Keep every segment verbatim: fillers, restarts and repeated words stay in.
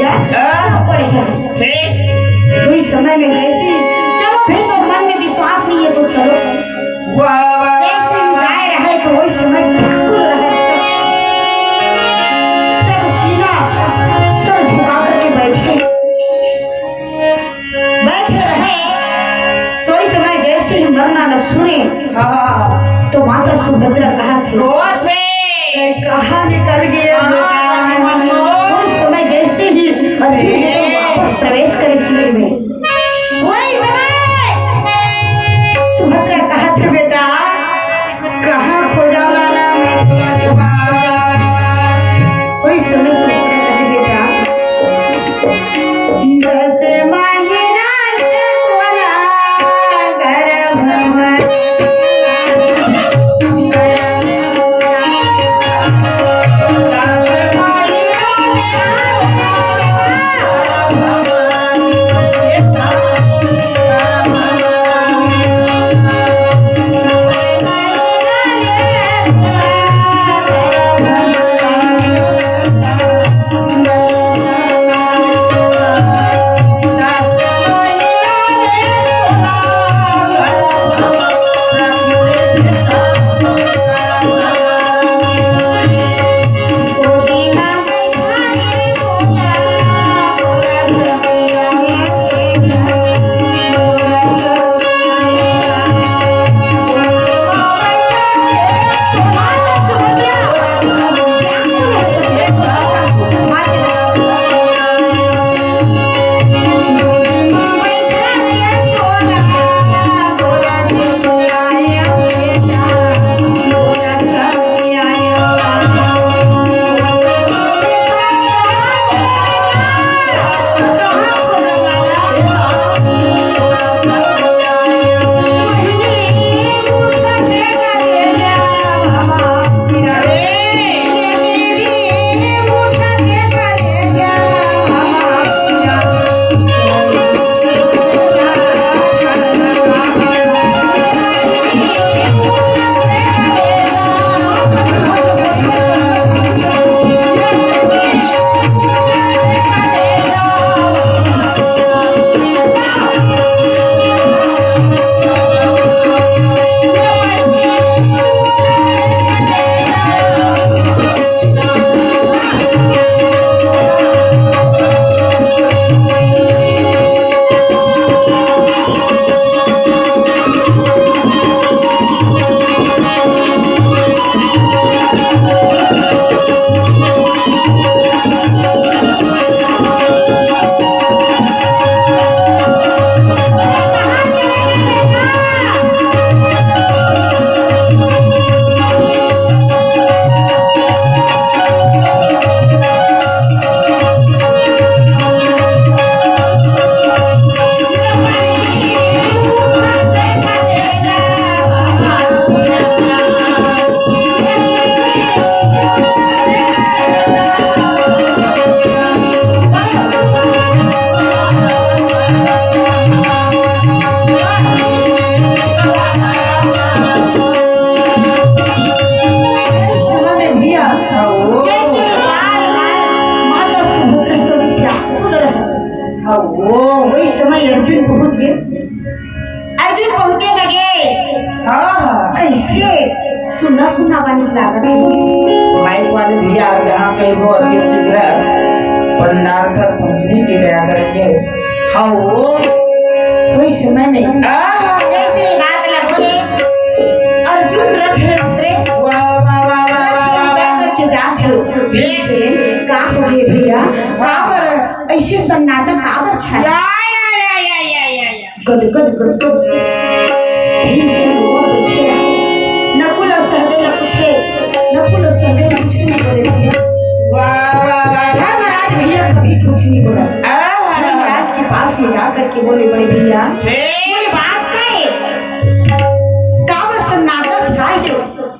हाँ। पड़े हैं। ठीक। वही समय में जैसे ही, चलो भाई, तो मन में विश्वास नहीं है तो चलो। वाह, वाह, जैसे ही वाह। जाए रहे तो वही समय व्याकुल रहे सब। सर सीना, सर झुका करके बैठे। बैठे रहे तो वही समय जैसे ही मरना न सुने, हाँ। तो माता सुभद्रा कहा थे, वो थे। कहाँ निकल गए हाँ, बेटा? मनोज। उस समय जैसे ही अर्जुन हे। वापस प्रवेश करे शिविर में, वही समय सुभद्रा कहा थे, बेटा, कहाँ खोजा लाला मैं तुम्हारे पास? वही समय सुभद्रा कहे, बेटा, दस महीना ले तोला गर्भ में। इस समय में भैया, जैसे बार बार माता सुभद्रा के व्याकुल रहे। हाँ, वो वही समय अर्जुन पहुंच गए। अर्जुन पहुंचे लगे। हाँ। कैसे सुना सुना बन लागत है जी। माइक वाले भैया, आप जहाँ कहीं हो, अति शीघ्र पंडाल पर पहुंचने की दया करेंगे। हाँ, वो वही समय में हाँ। जैसे ये बात ला बोले, अर्जुन रथ में उतरे। वाह, वाह, वाह, वाह, रथ में वाह, वाह। बैठ करके जात हो। भीमसेन, का हो गए भैया? काबर ऐसे सन्नाटा काबर छाया? या, या, या। गद गद गद गद। भीमसेन रोवत बैठे हे। नकुल अउ सहदेव ला पूछे, नकुल अउ सहदेव कुछ नहीं बोले भैया। वाह, वाह, वाह। धर्मराज भैया कभी झूठ नहीं बोला। आहा। धर्मराज के पास में जा करके बोले, बड़े भैया, ठीक। बोले, बात का हे? काबर सन्नाटा छाए हे?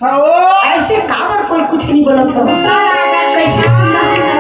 हाँ, वो। ऐसे काबर कोई कुछ नहीं बोलत हो? कैसे सुनना सुनना